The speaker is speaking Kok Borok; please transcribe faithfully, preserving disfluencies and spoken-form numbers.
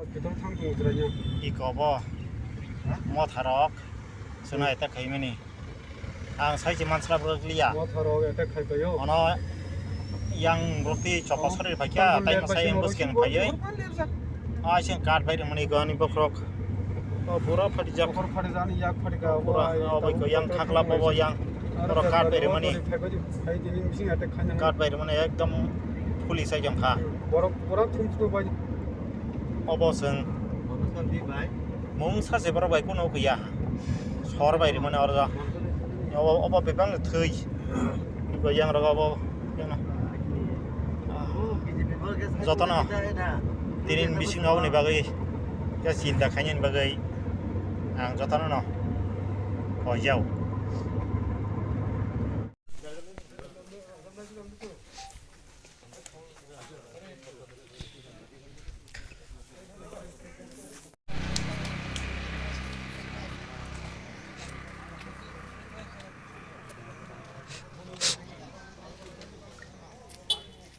Iko bo motharok chwngno attack khaimani. Ang sai se manslap rwkliya. Motharok attack khai paio. Ono yang roti chopa sori phaikya, tai masai ambush khe phaiwi. Ai seng card bai rwmani gani bokhorok. O pura phatijak. Bokhor phatijani yak phatika. Pura o bai ko yang khakla bobo yang. Oro card bai rwmani. Card bai rwmani ekdom police ai jong kha. Borok borok thum thum bai. Obo chwng mung sache borok bai kunu kuya sor bai rimani oro obo obo bebak thwi ko yang rok obo jotono tini bising oboni bagwi khe chinta khainani bagwi ang jotono no koijao.